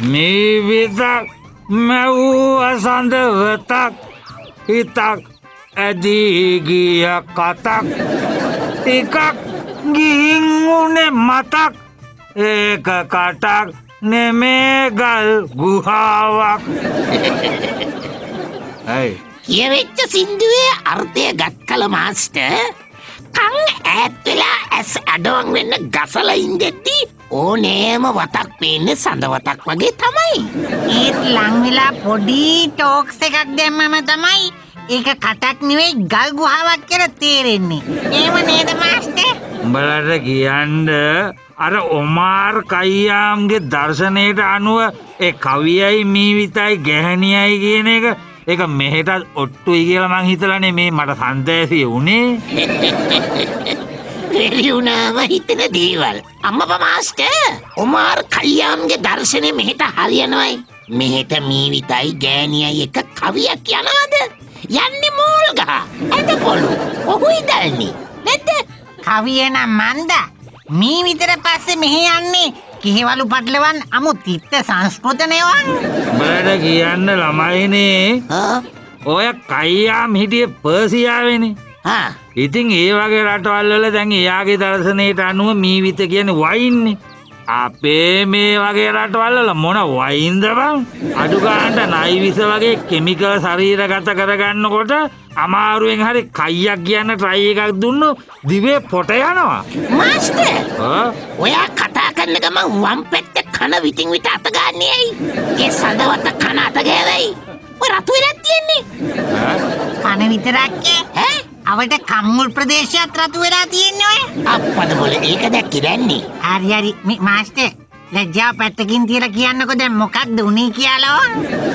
මේ විතක් මැවූ අසඳවතක් හිතක් ඇදී ගිය කතක් ටිකක් ගිහින් උනේ මතක් ඒක කටක් නෙමේ ගල් ගුහාවක්. ඇයි කියවෙච්ච සින්දුවේ අර්ථය ගත් කල මාස්ටර් කන් ඈත් වෙලා ඇස් අඩවන් වෙන්න ගසලා ඉඳෙද්දි ඕනෑම වතක් පේන්නේ සඳ වතක් වගේ තමයි. ඒත් ලං වෙලා පොඩි ටෝක්ස් එකක් දැම්මම තමයි ඒක කටක් නෙවෙයි ගල් ගුහාවක් කියලා තේරෙන්නේ. එහෙම නේද මාස්ටර්? උඹලට කියන්න අර ඔමාර් කයියාම්ගේ දර්ශනයට අනුව ඒ කවියයි මීවිතයි ගැහැණියයි කියන එක ඒක මෙහෙටත් ඔට්ටුයි කියලා මං හිතලානේ මේ මට සන්තෑසිය වුණේ. වෙරි වුණාම හිතෙන දේවල්. අම්මපා මාස්ටර්, ඔමාර් කයියාම්ගේ දර්ශනය මෙහෙට හරියනවයි. මෙහෙට මීවිතයි ගෑණියයි එක කවියක් යනවද? යන්නේ මෝල් ගහ, ඇද පොළු, ඔහුයි දල්නි. නැද්ද? කවිය නම් මන්දා මී විතර පස්සේ මෙහෙ යන්නේ කිහිවලු පටලවන් අමු තිත්ත සංස්කෘත නෙවන්. උඹලට කියන්න ළමයිනේ ඔය කයියාම් හිටියේ පර්සියාවේනේ. ආ ඉතින් ඒ වගේ රටවල් වල දැන් එයාගේ දර්ශනයට අනුව මීවිත කියන්නේ වයින්නේ. අපේ මේ වගේ රටවල් වල මොන වයින්ද බං? අඩු ගානට නයි විස වගේ කෙමිකල් ශරීරගත කරගන්නකොට අමාරුවෙන් හරි කයියක් කියන්න ට්‍රයි එකක් දුන්නොත් දිවේ පොට යනවා. මාස්ටර්, ඔව්. ඔයා කතා කරන ගමන් වම් පැත්තේ කන විටින් විට අත ගන්නෑ ඇයි? ඒ සඳවත කන අත ගෑවයි. ඔය රතු වෙලක් තියෙන්නේ. ඈ? කන විතරක් ඈ? අවට කම්මුල් ප්‍රදේශයත් රතු වෙලා තියෙන්නේ ඔය. අප්පද බොල ඒක දැක්කේ දැන්නේ. හරි හරි මේ මාස්ටර් ලැජ්ජාව පැත්තකින් තියලා කියන්නකෝ දැන් මොකක්ද උනේ කියලා ඔන්.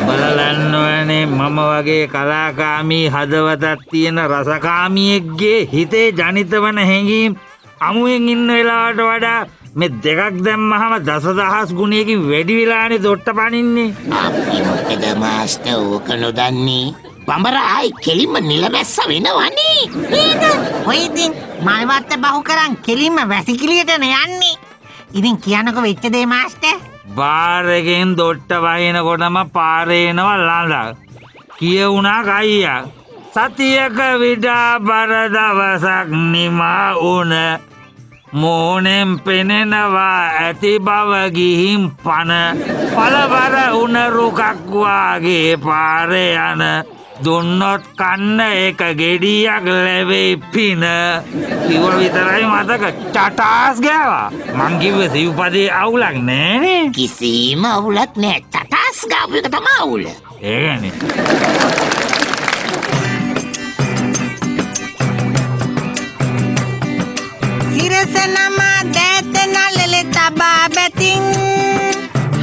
බලන්න ඕනේ මම වගේ කලාකාමී හදවතක් තියෙන රසකාමියෙක්ගේ හිතේ ජනිත වන හැඟීම් අමුවෙන් ඉන්න වෙලාවට වඩා මේ දෙකක් දැම්මහම දසදහස් ගුණයකින් වැඩි වෙලානේ දොට්ට පනින්නේ. අපි මොකද මාස්ටර් ඕක නොදන්නේ? බඹර ආයි කෙලින්ම නිලමැස්ස වෙනවනේ. නේද? ඔය ඉතින් මල්වත්ත බහු කරන් කෙලින්ම වැසිකිළියටනේ යන්නේ. ඉතින් කියන්නකෝ වෙච්ච දේ මාස්ටර්. බාර් එකෙන් දොට්ට වහිනකොටම පාරේ එනවා ළඳක්. කියවුණා කයියක්. සතියක විඩා බර දවසක් නිමා වුණ මෝනෙන් පෙනෙනවා ඇති බව ගිහින් පන පළබර උන රුකක් වාගේ පාරේ යන දුන්නොත් කන්න එක ගෙඩියක් ලැබෙයි පින කිව්ව විතරයි මතක චටාස් ගෑවා. මං කිව්වේ සිව්පදේ අවුලක් නෑනේ. කිසිම අවුලක් නෑ. චටාස් ගාපු එක තමයි අවුල. ඒකනේ. සිරස නමා දෑත නළල තබා බැතින්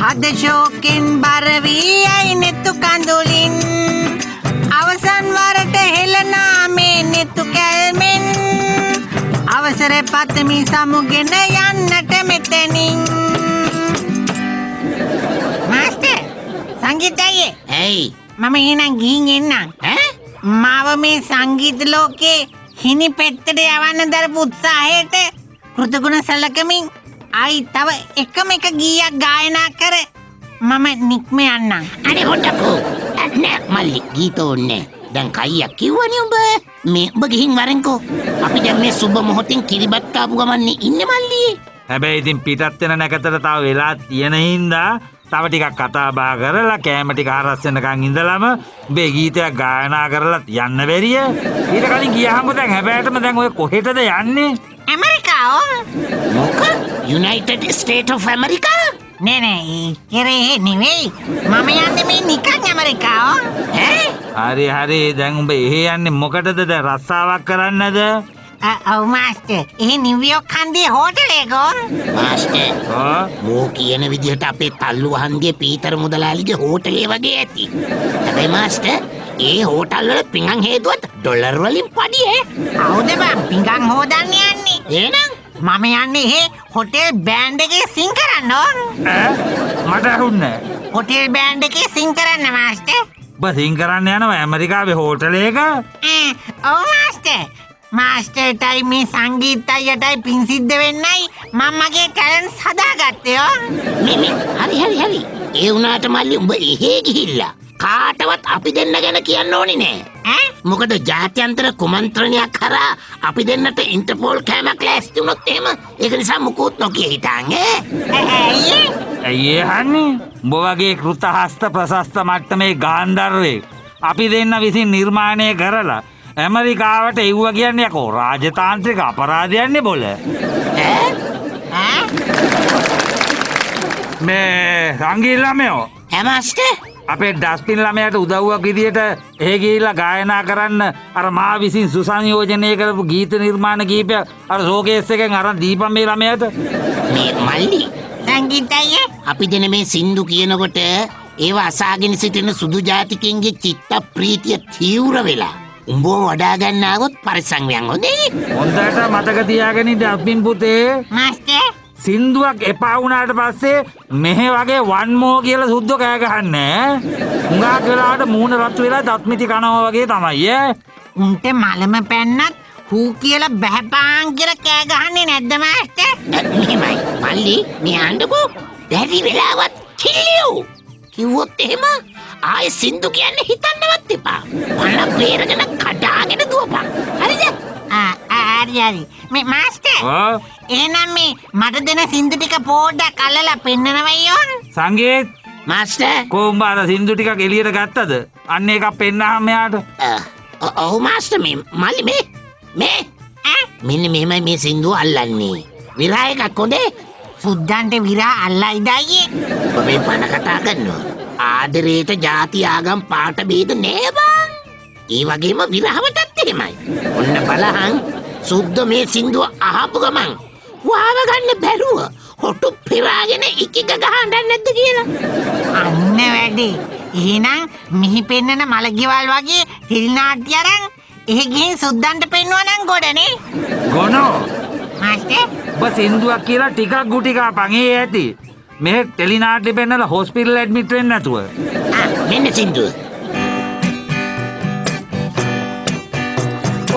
හද ශෝකෙන් බර වී යයි නෙතු කඳුලින් අවසන් වරට හෙළනා මේ නෙතු කැල්මෙන් අවසර පතමි සමුගෙන යන්නට මෙතැනින්. මාස්ටර් සංගීත අයියේ ඇයි? මම එහෙනම් ගිහින් එන්නම්. ඈ? මාව මේ සංගීත ලෝකේ හිනි පෙත්තට යවන්න දරපු උත්සාහයට කෘතගුණ සැලකමින් ආයි තව එකම එක ගීයක් ගායනා කර මම නික්ම යන්නම්. අනේ පොඩ්ඩක්කෝ. නෑ මල්ලි ගීත ඕනේ. දැන් කයියක් කිව්වනේ උඹ. මේ උඹ ගිහින් වරෙන්කෝ. අපි දැන් මේ සුබ මොහොතින් කිරිබත් කාපු ගමන්නේ ඉන්නේ මල්ලියේ. හැබැයි ඉතින් පිටත් වෙන නැකතට තව වෙලා තියෙන හින්දා තව ටිකක් කතා බහ කරලා කෑම ටික හරස් වෙනකන් ඉඳලම උඹේ ගීතයක් ගායනා කරලා යන්න බැරිය. ඊට කලින් ගියාම දැන් හැබැයිටම දැන් ඔය කොහෙටද යන්නේ? ඇමරිකාව? මොක? United State of America? නෑ නෑ ඒ නෙවෙයි. මම යන්නේ මේ නිකන් ඇමරිකාව. ඈ? හරි හරි දැන් උඹ එහෙ යන්නේ මොකටද දැන් රස්සාවක් කරන්නද? ඔව් මාස්ටර්. එහෙ නිව්යෝක් හන්දියේ හෝටලයක. මාස්ටර් ඔව්. මෝ කියන විදිහට අපේ තල්ලු හන්දියේ පීතර මුදලාලිගේ හෝටලේ වගේ ඇති. හැබැයි මාස්ටර් ඒ හෝටල් වල පිඟන් හේදුවත් ඩොලර් වලින් පඩි ඈ. කවුද බං පිඟන් හොදන්න යන්නේ? එහෙනම් මම යන්නේ එහෙ හොටෙල් බෑන්ඩ් එකේ සිං කරන්න ඕන්. ඈ? මට ඇහුන්නේ නෑ. හොටෙල් බෑන්ඩ් එකේ සිං කරන්න මාස්ටර්. උඹ සිං කරන්න යනවා ඇමරිකාවේ හෝටලයක? ඈ ඔව් මාස්ටර්. මාස්ටර්ටයි මේ සංගීත අයියටයි පින් සිද්ධ වෙන්නයි මම මගේ ටැලන්ට්ස් හදාගත්තේ ඔව්. මේ මේ හරි හරි හරි. ඒ වුණාට මල්ලි උඹ එහෙ ගිහිල්ලා කාටවත් අපි දෙන්න ගැන කියන්න ඕනේ නෑ. ඈ? මොකද ජාත්‍යන්තර කුමන්ත්‍රණයක් කරා අපි දෙන්නට ඉන්ටර්පෝල් කෑමක් ලෑස්ති වුණොත් එහෙම ඒක නිසා මුකුත් නොකිය හිටන් ඈ. ඇයි? ඇයි ඒ අහන්නේ? උඹ වගේ කෘතහස්ත ප්‍රශස්ත මට්ටමේ ගාන්ධර්වෙක් අපි දෙන්න විසින් නිර්මාණය කරලා ඇමරිකාවට එව්වා කියන්නේ යකෝ රාජතාන්ත්‍රික අපරාධයන්නේ බොල. ඈ? ඈ? මේ සංගීත ළමයෝ ඈ මාස්ටර්? අපේ ඩස්බින් ළමයාට උදව්වක් විදියට එහෙ ගිහිල්ලා ගායනා කරන්න අර මා විසින් සුසංයෝජනය කරපු ගීත නිර්මාණ කීපයක් අර ෂෝකේස් එකෙන් අරන් දීපන් මේ ළමයාට. මේ මල්ලි සංගීත අයියේ අපි දෙන මේ සින්දු කියනකොට ඒව අසාගෙන සිටින සුදු ජාතිකයින්ගේ චිත්ත ප්‍රීතිය තීව්‍ර වෙලා උඹව වඩා ගන්න ආවොත් පරිස්සම් වෙන්න හොඳේ. හොඳට මතක තියාගෙන ඉන්න ඩස්බින් පුතේ. මාස්ටර් සින්දුවක් එපා වුණාට පස්සේ මෙහෙ වගේ වන් මෝ කියලා සුද්දෝ කෑ ගහන්නේ ඈ. හුඟක් වෙලාවට මූණ රතු වෙලා දත් මිටි කනවා වගේ තමයි ඈ. උන්ට මලම පැන්නත් හූ කියලා බහැපාන් කියලා කෑ ගහන්නේ නැද්ද මාස්ටර්? මෙහෙමයි මල්ලි මේ අහන්නකෝ. බැරි වෙලාවත් කිල්ලියෝ කිව්වොත් එහෙම ආයෙ සින්දු කියන්න හිතන්නවත් එපා. පණ බේරගෙන කඩාගෙන දුවපන්. හරිද? ආ ආ, හරි හරි. මේ මාස්ටර් ඔව්. එහෙනම් මේ මට දෙන සින්දු ටික පොඩ්ඩක් අල්ලලා පෙන්නනවයි ඕන්. සංගීත් මාස්ටර් කොහොම අර සින්දු ටිකක් එළියට ගත්තද? අන්න එකක් පෙන්නහම මෙයාට. ඔව් මාස්ටර් මේ මල්ලි මේ මේ ඈ? මෙන්න මෙහෙමයි මේ සින්දුව අල්ලන්නේ. විරා එකක් හොඳේ. සුද්දන්ට විරා අල්ලයිද අයියේ? ඔබ මේ බණ කතා කරනවා. ආදරේට ජාති ආගම් පාට ભેද නෑ බං. ඒ වගේම විරහවටත් එහෙමයි. ඔන්න බලහන් සුද්ද මේ සින්දුව අහපු ගමන් වාව ගන්න බැරුව හොටු පෙරාගෙන එක එක ගහන්න නැද්ද කියලා. අන්න වැඩේ. එහෙනම් මිහි පෙන්නන මලගෙවල් වගේ ටෙලි නාට්‍ය අරන් එහෙ ගිහින් සුද්දන්ට පෙන්නුවා නම් ගොඩනේ. ගොනෝ මාස්ටර් ඔබ සින්දුවක් කියලා ටිකක් ගුටි කාපන් ඒ ඇති. මෙහෙ ටෙලි නාට්‍ය පෙන්නලා හොස්පිටල් ඇඩ්මිට් වෙන්න නැතුව. ආ මෙන්න සින්දුව.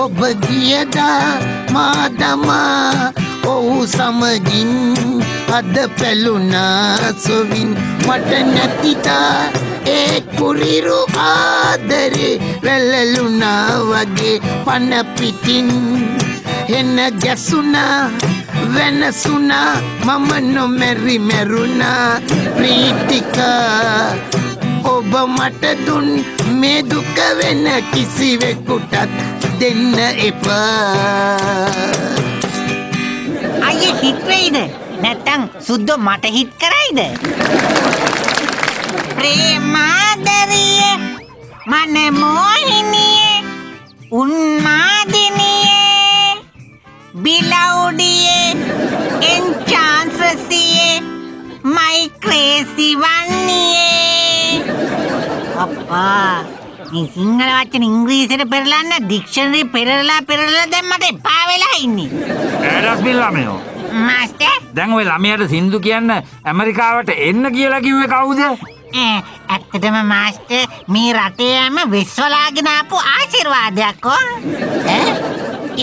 ඔබ ගියදා මා දමා ඔහු සමගින් අද පැලුණා සොවින් මට නැතිදා ඒ කුරිරු ආදරේ වැළලුණා වගේ පණ පිටින් එන ගැසුණා වෙනසුණා මම නොමැරි මැරුණා ප්‍රීතිකා ඔබ මට දුන් මේ දුක වෙන කිසිවෙකුටත් දෙන්න එපා. අයියේ හිට වෙයිද? නැත්තම් සුද්දෝ මට හිට කරයිද? ප්‍රේමාදරියේ මන මොහිනියේ උන්මාදිනියේ බිලවුඩියේ එන්චාන්ට්‍රසියේ මයි ක්‍රේසි වන්නියේ. අප්පා මේ සිංහල වචන ඉංග්‍රීසියට පෙරලන්න ඩික්ෂනරි පෙරලලා පෙරලලා දැන් මට එපා වෙලා ඉන්නේ. ඈ ඩස්බින් ළමයෝ මාස්ටර් දැන් ඔය ළමයාට සින්දු කියන්න ඇමරිකාවට එන්න කියලා කිව්වේ කවුද? ඇත්තටම මාස්ටර් මේ රටේ හැම වෙස්වලාගෙන ආපු ආශිර්වාදයක් ඕ. ඈ?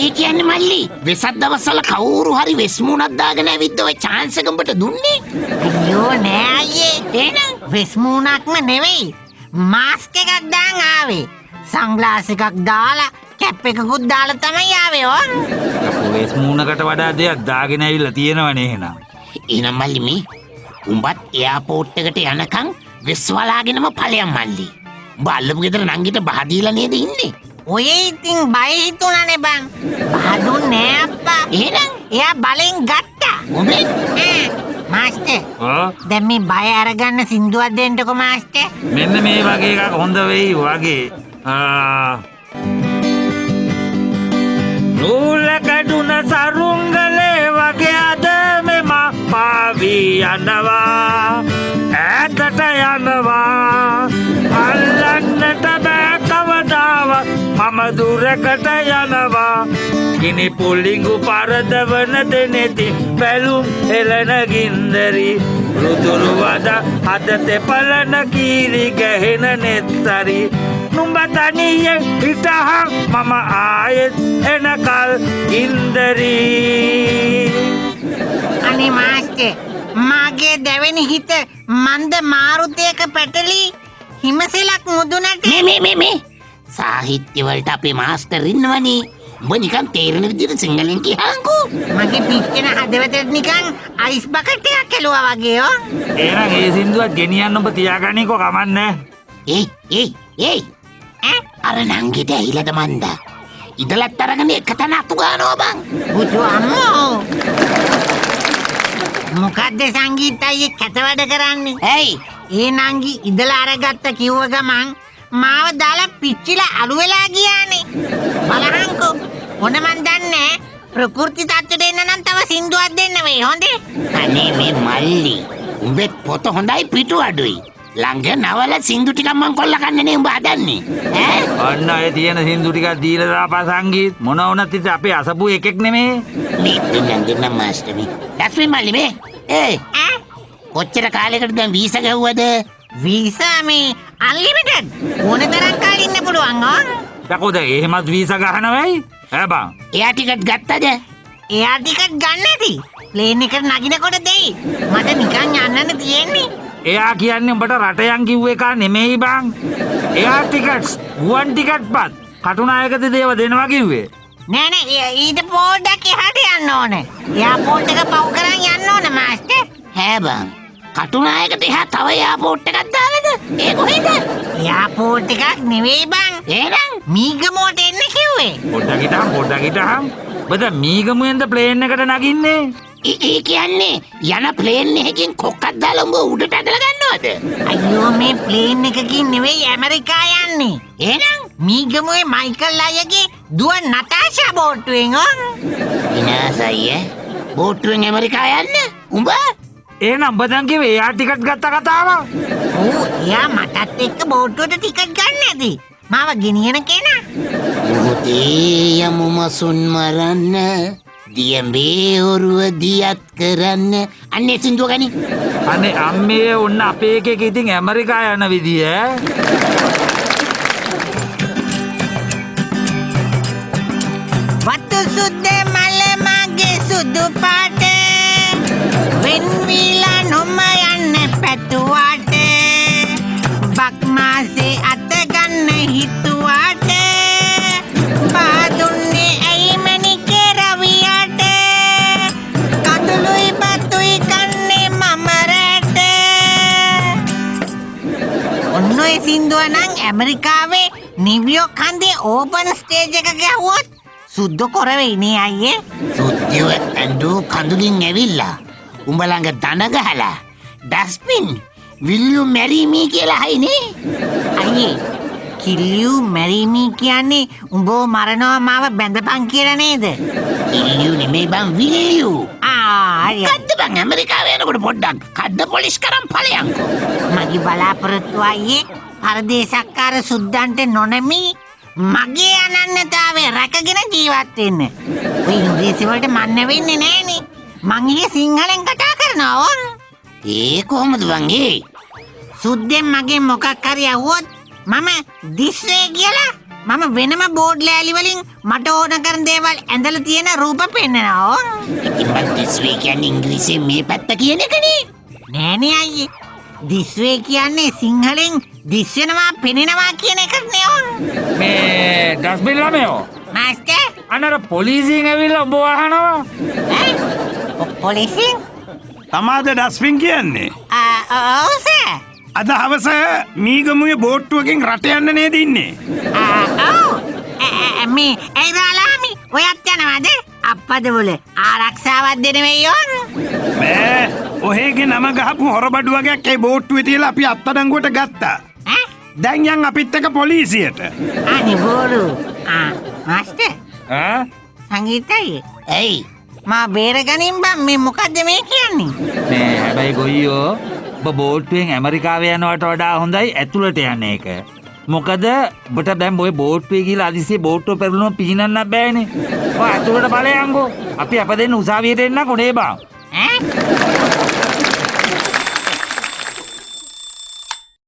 ඒ කියන්නේ මල්ලි වෙසක් දවස්වල කවුරු හරි වෙස් මූණක් දාගෙන ඇවිත් ඔය චාන්ස් එක උඹට දුන්නේ? අයියෝ නෑ අයියේ. එහෙනම් වෙස් මූණක්ම නෙවෙයි. මාස්ක් එකක් දාන් ආවේ. සන්ග්ලාස් එකක් දාලා කැප් එකකුත් දාලා තමයි ආවේ ඕ. අපෝ වෙස් මූණකට වඩා දෙයක් දාගෙන ඇවිල්ලා තියෙනවනේ එහෙනම්. එහෙනම් මල්ලි මේ උඹත් එයාපෝට් එකට යනකම් වෙස් වලාගෙනම ඵලයන් මල්ලි. උඹ අල්ලපු ගෙදර නංගිට බහ දීලා නේද ඉන්නේ? ඔය ඉතින් බය හිතුණානේ බං. බහ දුන්නේ නෑ අප්පා. එහෙනම් එයා බලෙන් ගත්තා. උඹේ ඈ, මාස්ටර් ඔව්. දැන් මේ බය අරගන්න සින්දුවක් දෙන්නකෝ මාස්ටර්. මෙන්න මේ වගේ එකක් හොඳ වෙයි වගේ. නූල කැඩුන සරුංගලේ වගේ අද මෙම පාවී යනවා ඈතට යනවා අල්ලන්නට බෑ කවදාවත් මම දුරකට යනවා ගිනි පුල්ලිඟු පරදවන දෙනෙති පැලුම් හෙළන ගින්දරි රුදුරු වද හද තෙපලන කීරි ගැහෙන නෙත්සරි නුඹ තනියෙන් හිටහන් මම ආයෙත් එනකල් ගින්දරී. අනේ මාස්ටර්, මාගේ දැවෙන හිත මන්ද මාරුතයක පැටලී හිමසෙලක් මුදුනට. මේ මේ මේ මේ සාහිත්‍ය වලට අපේ මාස්ටර් ඉන්නවනේ. උඹ නිකන් තේරෙන විදිහට සිංහලෙන් කියහන්කෝ. මගේ පිච්චෙන හදවතට නිකන් අයිස් බකට් එකක් ඇලුවා වගේ ඕ. එහෙනම් ඒ සින්දුවත් ගෙනියන්න ඔබ තියාගනිකෝ, කමන්නේ. ඒයි ඒයි ඒයි, ඈ? අර නංගිට ඇහිලාද මන්දා? ඉදලත් අරගෙන එක තැන අතු ගන්නවා බං. බුදු අම්මෝ, මොකද්ද සංගීත අයියේ කැත වැඩ කරන්නේ? ඇයි? ඒ නංගි ඉදලා අරගත්ත කිව්ව ගමන් මාව දාලා පිච්චිලා අලු වෙලා ගියානේ. බලහන්කෝ, මොන මන් දන්නේ, ප්‍රකෘති තත්ත්වයට එන්න නම් තව සින්දුවක් දෙන්න වෙයි හොඳේ. අනේ මේ මල්ලි, උඹේ පොත හොඳයි පිටු අඩුයි. ළඟ නවල සින්දු ටිකක් මං කොල්ල කන්නේ නේ උඹ හදන්නේ. ඈ? ඔන්න ඔය තියෙන සින්දු ටිකක් දීලා දාපන් සංගීත්. මොන වුණත් ඉතින් අපේ අසපු එකෙක් නෙමේ. මේ දෙන්නම් දෙන්නම් මාස්ටර් මේ. ලක්ෂ්මී මල්ලි මේ. ඒ ඈ? කොච්චර කාලයකට දැන් වීසා ගැහුවද? වීසා මේ අන්ලිමිටඩ්, ඕන තරම් කාලෙ ඉන්න පුළුවන් ඕ. යකෝ දැන් එහෙමත් වීසා ගහනවයි? ඈ බං. එයා ටිකට් ගත්තද? එයා ටිකට් ගන්න ඇති. ප්ලේන් එකට නගිනකොට දෙයි. මට නිකන් යන්නනේ තියෙන්නේ. එයා කියන්නේ උඹට රට යන් කිව්ව එක නෙමෙයි බං. එයා ටිකට්ස්, ගුවන් ටිකට් පත් කටුනායකද දේව දෙනවා කිව්වේ. නෑ නෑ, ඊට පොඩ්ඩක් එහාට යන්න ඕනේ. එයාපෝට් එක පව් කරන් යන්න ඕන මාස්ටර්. ඈ බං, කටුනායකට එහා තව එයාපෝට් එකක් දාලාද? ඒ කොහෙද? එයාපෝට් එකක් නෙවෙයි බං. එහෙනම් මීගමුවට එන්න කිව්වේ. පොඩ්ඩක් හිටහන්, පොඩ්ඩක් හිටහන්. ඔබ දැන් මීගමුවෙන්ද ප්ලේන් එකට නගින්නේ? ඒ කියන්නේ යන ප්ලේන් එකකින් කොක්කක් දාලා උඹ උඩට ඇදලා ගන්නවද? අයියෝ, මේ ප්ලේන් එකකින් නෙවෙයි ඇමරිකා යන්නේ. එහෙනම් මීගමුවේ මයිකල් අයියගේ දුව නතාෂා බෝට්ටුවෙන් ඕ. විනාසයි ඈ. බෝට්ටුවෙන් ඇමරිකා යන්න උඹ? එහෙනම් උඹ දැන් කිව්වේ එයා ටිකට් ගත්ත කතාව? ඔව්, එයා මටත් එක්ක බෝට්ටුවට ටිකට් ගන්න ඇති. මාව ගෙනියන කෙනා. මොහොතේ යමු මසුන් මරන්න, දියඹේ ඔරුව දියත් කරන්න. අන්නේ සින්දුව ගනි. අනේ අම්මේ, ඔන්න අපේ එකෙක් ඉතින් ඇමරිකා යන විදිය ඈ. වතු සුද්ද මල මගේ සුදු පාට, වෙන් වීලා නොම යන්න පැතුවාට, බක් මාසේ අත ගන්න හිතුවාට, බාදුන්නේ ඇයි මැණිකේ රවියාට, කඳුළුයි බතුයි කන්නේ මම රැට. ඔන්න ඔය සින්දුව නම් ඇමරිකාවේ නිව්යෝක් හන්දියේ ඕපන් ස්ටේජ් එක ගැහුවොත් සුද්ද කොර වෙයි නේ අයියේ. සුද්දව ඇඬු කඳුලින් ඇවිල්ලා උඹ ළඟ දන ගහලා dustbin will you marry me කියලා අහයි නේ. අයියේ, kill you marry me කියන්නේ උඹව මරනවා මාව බැඳපන් කියලා නේද? Kill you නෙමෙයි බං, will you. ආ හරි. කද්ද බං ඇමරිකාවේ යනකොට පොඩ්ඩක් කද්ද පොලිස් කරන් ඵලයන්කෝ. මගේ බලාපොරොත්තුව අයියේ, පරදේශක්කාර සුද්දන්ට නොනමි මගේ අනන්‍යතාවය රැකගෙන ජීවත් වෙන්න. ඔය ඉංග්‍රීසි වලට මන් නැවෙන්නේ නෑනේ. මං ඊයේ සිංහලෙන් කතා කරනවා ඕන්. ඒ කොහොමද බං ඒ? සුද්දෙන් මගෙන් මොකක් හරි ඇහුවොත් මම this way කියලා මම වෙනම බෝඩ් ලෑලි වලින් මට ඕන කරන දේවල් ඇඳලා තියෙන රූප පෙන්නනවා ඕන්. ඉතින් බං this way කියන්නේ ඉංග්‍රීසියෙන් මේ පැත්ත කියන එකනේ. නෑනේ අයියේ, this way කියන්නේ සිංහලෙන් දිස් වෙනවා පෙනෙනවා කියන එකනේ ඕන්. මේ ඩස්බින් ළමයෝ. මාස්ටර්. අන්න අර පොලිසියෙන් ඇවිල්ලා උඹ වහනවා. ඈ? පොලිසියෙන්? තමාද ඩස්බින් කියන්නේ? ආ ඔව් සර්. අද හවස මීගමුවේ බෝට්ටුවකින් රට යන්න නේද ඉන්නේ? ආ ඔව්. මේ ඇයි රාලාමි ඔයත් යනවද? අප්පද බොල ආරක්ෂාවක් දෙන වෙයි ඕන්. බෑ, ඔහේගේ නම ගහපු හොරබඩු වගේක් ඒ බෝට්ටුවේ තියලා අපි අත්අඩංගුවට ගත්තා. ඈ? දැන් යන් අපිත් එක්ක පොලිසියට. අනේ බෝරු. ආ මාස්ටර්. ඈ? සංගීතයි. ඇයි? මා බේරගනින් බං, මේ මොකද්ද මේ කියන්නේ? නෑ හැබැයි ගොයියෝ, ඔබ බෝට්ටුවෙන් ඇමරිකාවේ යනවට වඩා හොඳයි ඇතුළට යන එක. මොකද ඔබට දැන් ඔය බෝට්ටුවේ ගිහලා අදිසියේ බෝට්ටුව පෙරළුනොත් පීනන්නත් බෑනේ. ඔය ඇතුළට බලයන්කෝ. අපි අප දෙන්න උසාවියට එන්නකෝ නේ බං. ඈ?